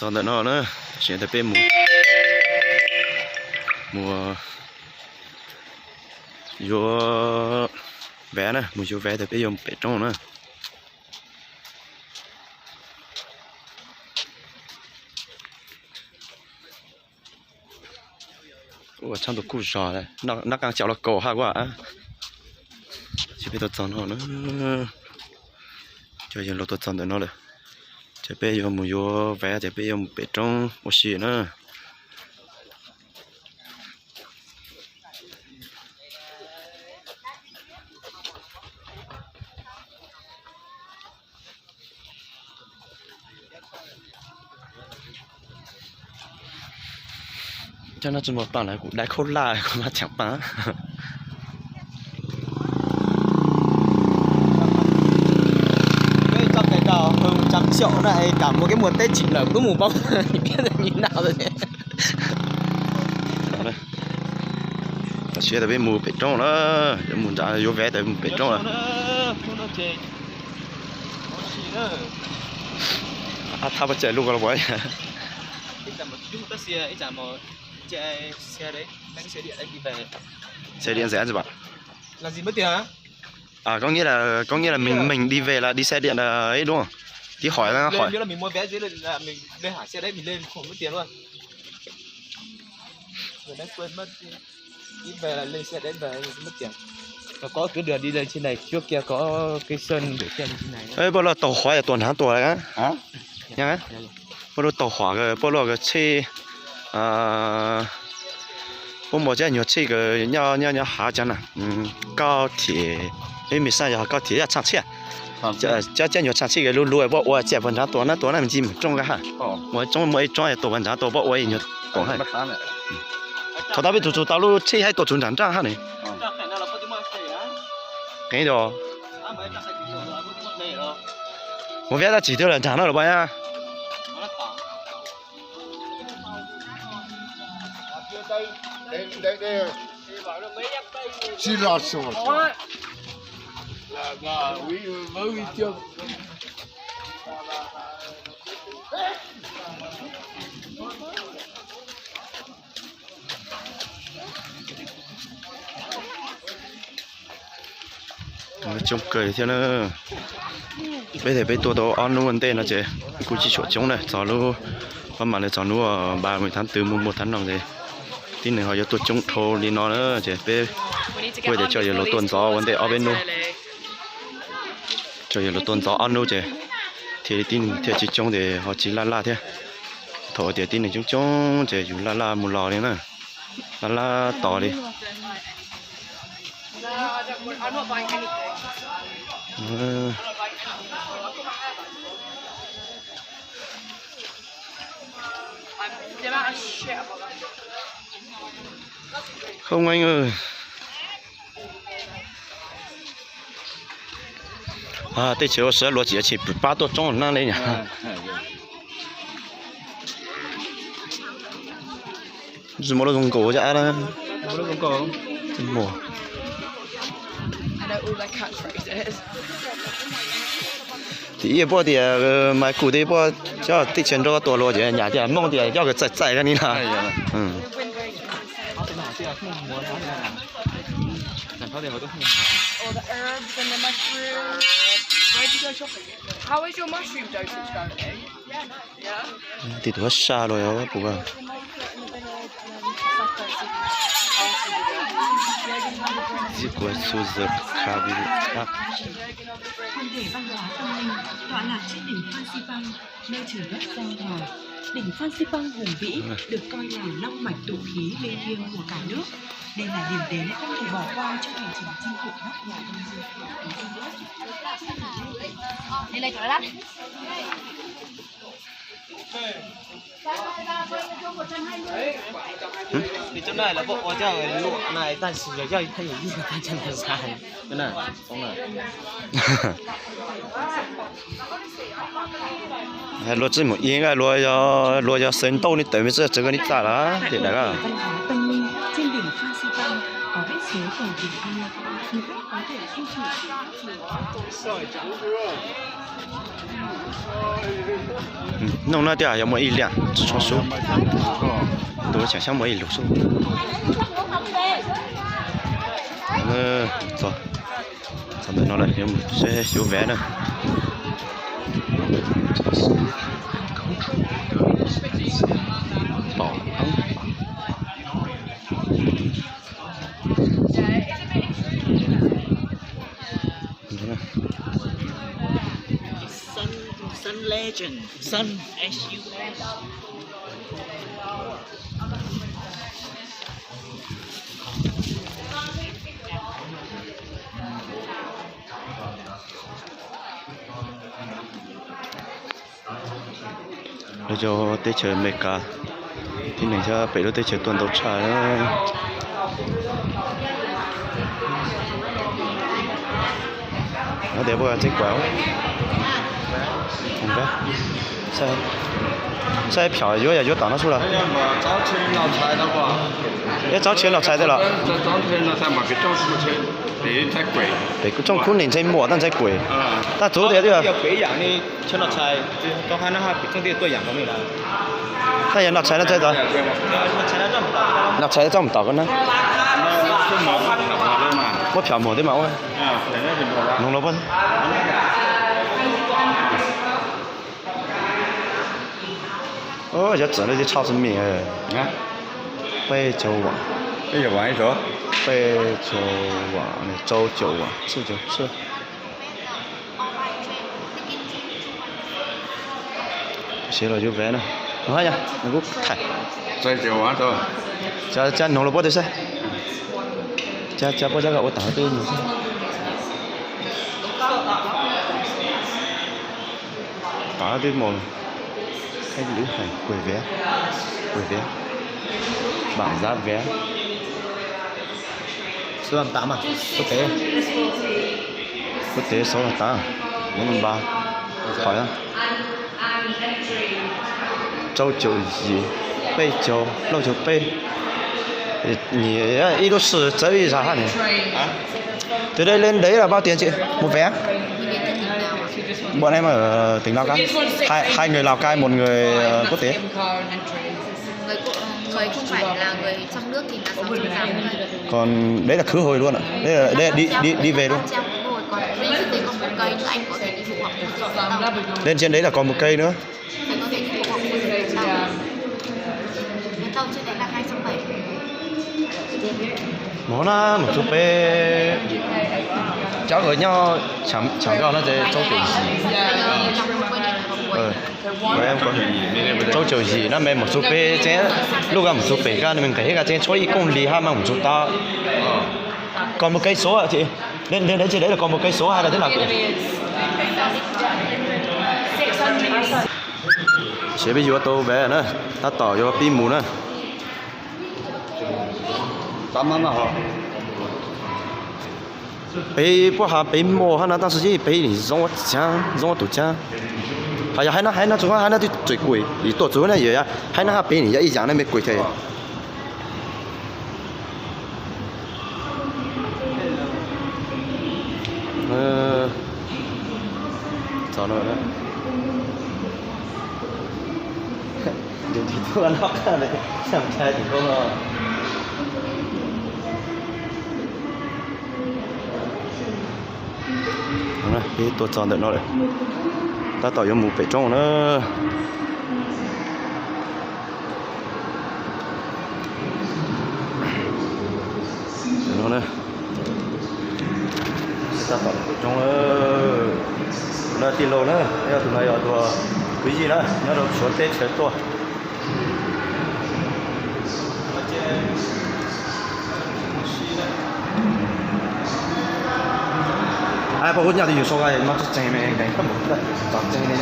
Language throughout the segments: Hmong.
Txog ntawm no na, tam sim no peb mus, mus yuav vaj na, mus yuav vaj tas peb yuav mus pem roob na. Ua tshab ntuj kuj zog, noj qab caum los kaus haj kuj. Ces peb tuaj txog no na, cov yawg laus tuaj txog ntawm no lawm. Ces peb yuav mus yuav vaj, ces peb yuav mus pem roob ua si na. Cov no tsis muaj paaj lawm, kuv dai khaub laj kuv mam tshaam paaj. Peb txoj kev rau hwv tsam xyaum na es kam muaj kev muag teb tsim lawm kuv mus paub nyiv naj. Tam sim tas peb mus pem roob na, yuav mus nrad yuav vaj tas mus pem roob na. Ab thab pab tsaij lub ko los puas. Xe điện rẻ chứ bạn? Có nghĩa là, có nghĩa là mình mình đi về là đi xe điện là ấy đúng không? Chứ hỏi nó hỏi. Có tuyến đường đi lên trên này, trước kia có cái sân để xe lên trên này. Ê, poj loj tau hov tuaj nrad tuaj lawm. Puab lub tau hov, puab lub tsheb, puab muaj cov nyuag tsheb nyob nyob hav cov na, kauj thim, ib me xaj yog kauj thim yaj tshaaj tsheb. Cov cab nyuag tshaaj tsheb lub lub puab ua txiaj puag nrad tuaj na, tuaj na me ntsis mus roob nqaj haj. Ua tsob muaj ib tsob tuaj puag nrad tuaj puab ua ib nyuag tuaj haj. Thaum tab peb tug txug tau lub tsheb haib tuaj txug nram nraj haj ne. Qeeb, mus viab dab tsi twb lawm nrag no los puas. Coob kawg thiab na. Peb tias peb tuaj tau ob hnub ua ntej no ces kuj tsis tshua coob na, txog lub, pab mam li txog hnub ba mus thab twg mus muag thab noog ces tib neeg ho yuav tuaj coob dhau li no na. Ces peb kuj tias tso yawg laus tuaj ntxov ua ntej ob peb hnub, tso yawg laus tuaj ntxov ob hnub ces thiaj li tib neeg thiaj tsis coob ces ho tsis laj laj thiab. Thaum tias tib neeg coob coob ces yus laj laj mus los li na, laj laj tos li. Tej tsev ua sawv luag tsis tsis pab tuaj tsoob nab li. Tsis muaj lub zoo nkaus cov ab na. Tim ib puab tias mas kuj tim puab cov teb chaws nrog tuaj luag ces nyam tias Hmoob tias coj kws txaij txaij kawg ni na. Tim tus huab saj los puas. Quan hệ văn hóa tâm linh tọa lạc trên đỉnh Phan Xipang, nơi trời đất giao hòa. Đỉnh Phan Xipang hùng vĩ được coi là long mạch tụ khí linh thiêng của cả nước. Đây là điểm đến không thể bỏ qua trong hành trình chinh phục nóc nhà Đông Dương. Luag tsis mus ib, luag yog xeev ntau ni tawm me txawj txawv koj ni txaj lawm tias daim. Văn hóa tâm linh trên đỉnh Phan Xipang có vết suối cầu Bình An, du khách có thể di chuyển từ các chùa. Noog no tias yog muaj ib liam tso sub, tus tseem xyov muaj ib lus sub. Txog ntawm no lawm, yuav mus seb yuav vev na. Pom heev. Sun, Sun Legend, Sun, S U N. Lawv cov teb chaws Amelikas tib neeg sab pem lub teb chaws tuaj ntau tshaj. Tias puas txeeb kuam, saib phom yuav yog yuav tom no xwb los? Ib txob tsheb los txhais tej los? Pem kuv tsooj kub nim ntshai muam taj ntshai kuem. Taj txuv tias twb yog. Taj yog no tshais no txhais tod. No tshais txoj mus tom ko na. Muab phom muag twb mas ua. Noog los puab. Cov txawm no ces tshaj xwb mis. Peb caug vam, peb caug vam, peb caug vam, rau caum vam, tsib caug tsib. Siv los yuav vev na. Nws hab yog nws kuj tham. Cov noog los puab teb saib. Cov puab cov koj ua tag peb noog xwb. Tom no twb mus, khaib lwm hais kuj vev, kuj vev, bam zab vev. Xub tas mas kuv tev, kuv tev xub tas, kuv npa, qhov rau caum yim, peb caug, plaub caug peb. Ib lub sim txawv ib zag hab ne. Từ đây lên đấy là bao tiền chị? Một vé? Bọn em ở tỉnh Lào Cai. Hai, hai người Lào Cai, một người, ờ, quốc tế. Người, người không phải là người trong nước thì là sáu trăm tám mươi. Còn đấy là khứ hồi luôn ạ. Đấy là đi, đi, đi về luôn. Năm trăm, đúng rồi, còn ví dụ thế còn một cây nữa anh có thể đi du học. Lên trên đấy là còn một cây nữa. Anh có thể đi du học. Ntau trên đấy là hai trăm bảy mươi. Mus na, mus txug peb, cov uas nyob Tràng Cao no ces rau caum yim. Rau caum yim no mas mus txug peb tseeb, lub koj mus txug pem koj nws nqes koj tseeb tshuav ib kooj hli hab mas mus txug tod. Còn một cây số ạ chị? Lên, lên đấy trên đấy là còn một cây số hay là thế nào chị? Seb peb yuav tau vev na, tab tom yuav pib mus na. Peb puab has peb muaj hab no tab sis peb nim zoo ua tsaab, zoo ua tus tsaab. Hos yog hab no, hab no tsuas hab no twb tseem kuam, tuaj txug na yog hab no hab peb nim yog ib yaam ne, mej kuam tag. Peb tuaj txog ntawm no lawm, tab tom yuav mus pem roob na. Tab tom pem roob, no tij laug na, yog tus no yog tus kwv yij na, nyob rau Suav teb chaws tuaj. Peb kuj nyob twj ywm sau mas tseeg me nkees, tseem tseeg ne.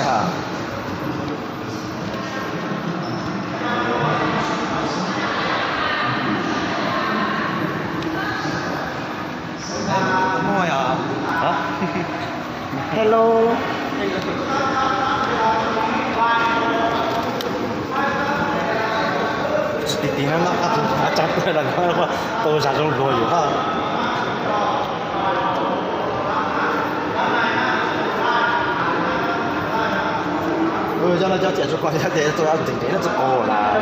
Hello. Tsis tiv tiv no no, tau zaj zoo luag yus hab. Cov no cov tias tsuas koj tias txog tseem ceev no txog qau las.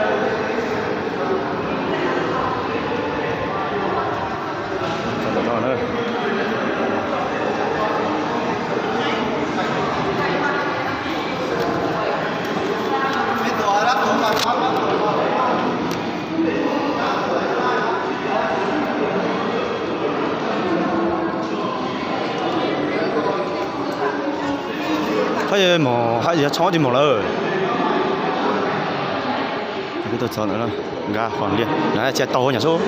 Hab yog mus hab yog txhob tsis mus lawm. Peb tuaj txog ntawm no, nkag qhov liaj no tsis tau nyom xwb.